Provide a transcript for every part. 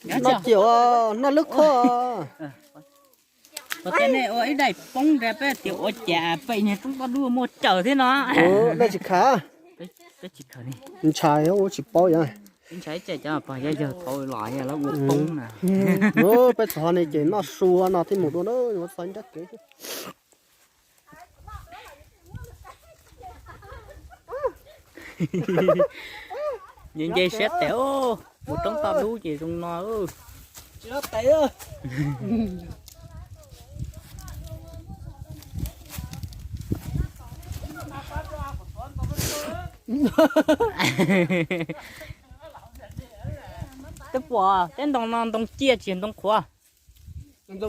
Noj ciam, noj lub khob. Ua cas nej ua ib daim poob nrag peb tias ua cas pem niag roob toj dub muaj cawm thiab no. Daim tsis khav. Peb tsis khav li. Ntshai ua tsis paub yog. Ntshai ces cov pog yog yawg thaum los yog lawv ua poob na. Peb txog ne ces noj su no thiaj mus dua na, yuav txog nrab kev. Nce nce siab tes, mus roob toj dub ces zoo no. Twb pom tej ntoo no ntoo ciaj tsis ntoo qhuav. Nce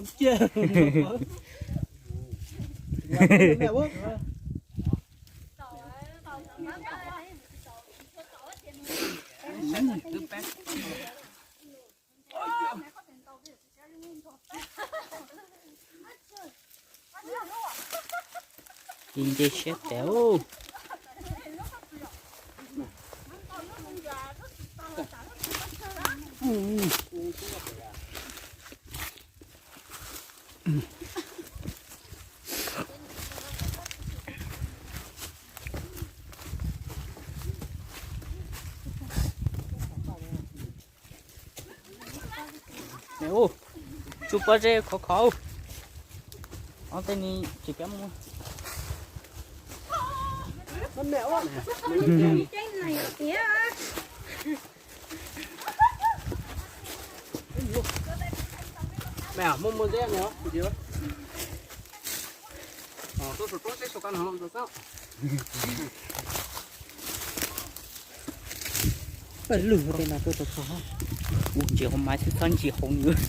nce siab tes. Tsuj pob zeb khov khov. Ob tej ni tsis kam mus. Pawg lug tej no tuaj tau txog. Ua ntsis hauv mas xwb txhob ntsis hauv nws.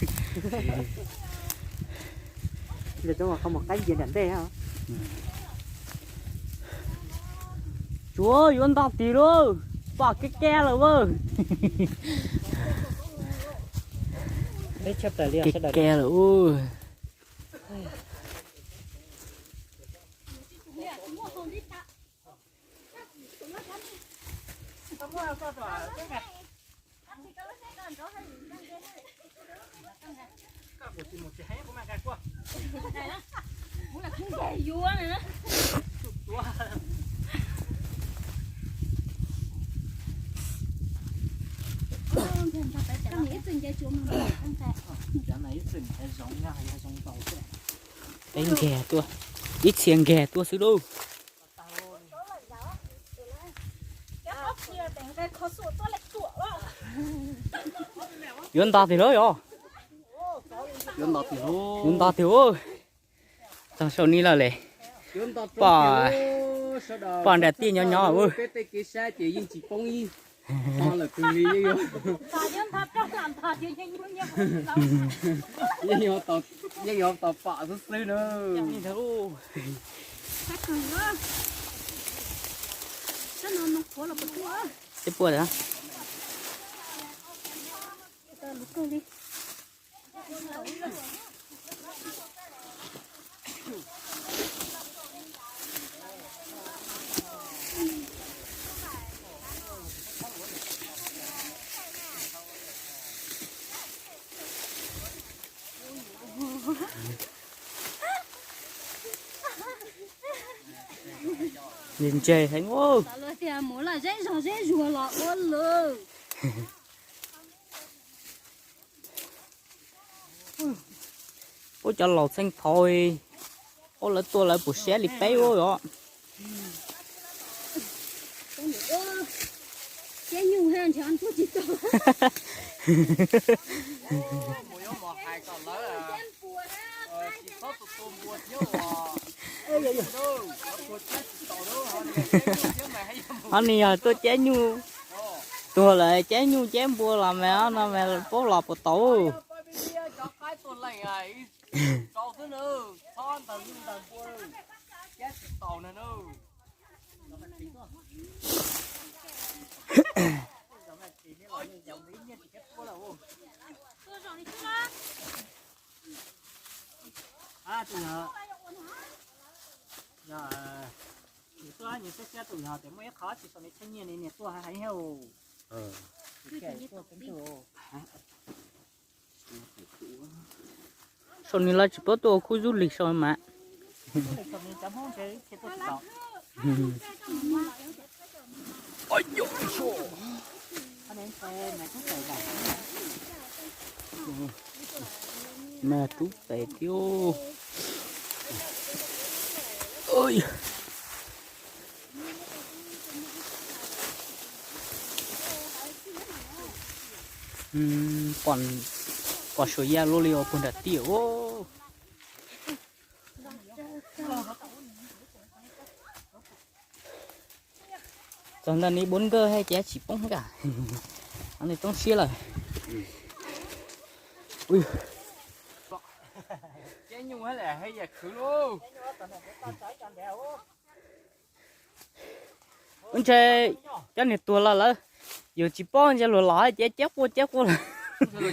Cov qhov mus qaib ncia nram ntej. Tsuav yuav nto tis lauj, pom kev kev lawm ua. Kev kev lawm ua. Peb nkag tuaj, ib txhia nkag tuaj xwb lauj. Yuav nto tis lauj yog? Yuav nto tis lauj. Yuav nto tis lauj. Txog saum ni lawm le. Pom, pom nram tiaj nyob nyob. Peb tej kev saib ces yeej tsis poob ib ho lawm twg li. Yeej yuav tau pom xwb xwb na. Tej puas. Ntse heev. Xav luag tias mus laj zeb zog zeb zuag los ua lawm. Ua cov laus txheej thaud, ua lawv tuaj lawv puas siab li peb ua os. Cab nyuj ha ntshav ntuag tsis tau. Ho nws yog tuaj cab nyuj, tuag lawm cab nyuj cab npua los mas no mas paub los puas tau. Nws tuaj nws xab xab tus yog tias muaj ib qho tsis tau nws txheej nyiaj li niam tuaj hais hais thiab. Tau nws los tsis paub tuaj ua khub zub lig sau mas. Mag rub tes thiab. Pom suav ya luaj li os puag nram tiaj os. Txog ntawm ni bub nkawj thiab ces tsis poob kas. Nws roob siab lawm. Ub ntshe cov niag tuag los lawm, yus tsis paub ntshe luag los ces cab quaj cab quaj lawm.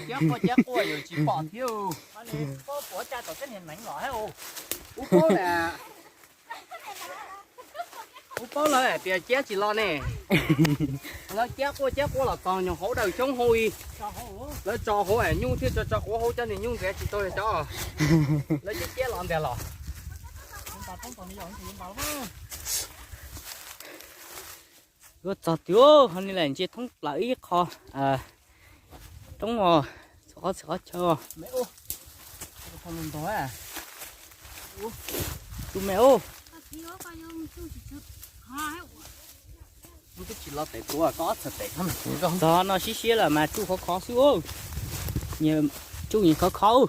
Cab quaj cab quaj yus tsis pom thiab. Ub paub lawm tias cab tsis los ne. Lawv cab quaj cab quaj los txog nyuag hauv daws xyoob hauv i. Lawv tso hauv nyuj thiab tso tso quav hauv cov niag nyuj ntxiv tsis tau cov. Lawv cab cab los ntiag los. Yuav txog twg ho ni lawm, ntsia thoob plaws ib qho roob os, txhua qhov txhia qhov chaw. Tus me ub, twb tsis los tes tuav koj ob txhais tes. Txog no siab siab lawm mas tsuj khov khov xwb. Tsuj nyias khov khov.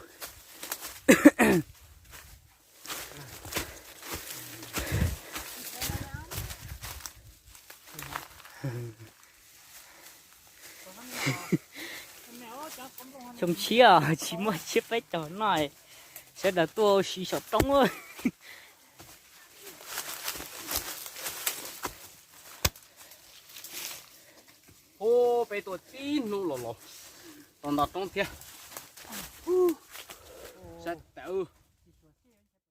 Xyoo tshiab tsis muaj tshiab peb caug no, sawv daws tuaj ua si saum roob. Hu, peb tuaj tib hnub los los tau nto roob thiab. Sab tawm.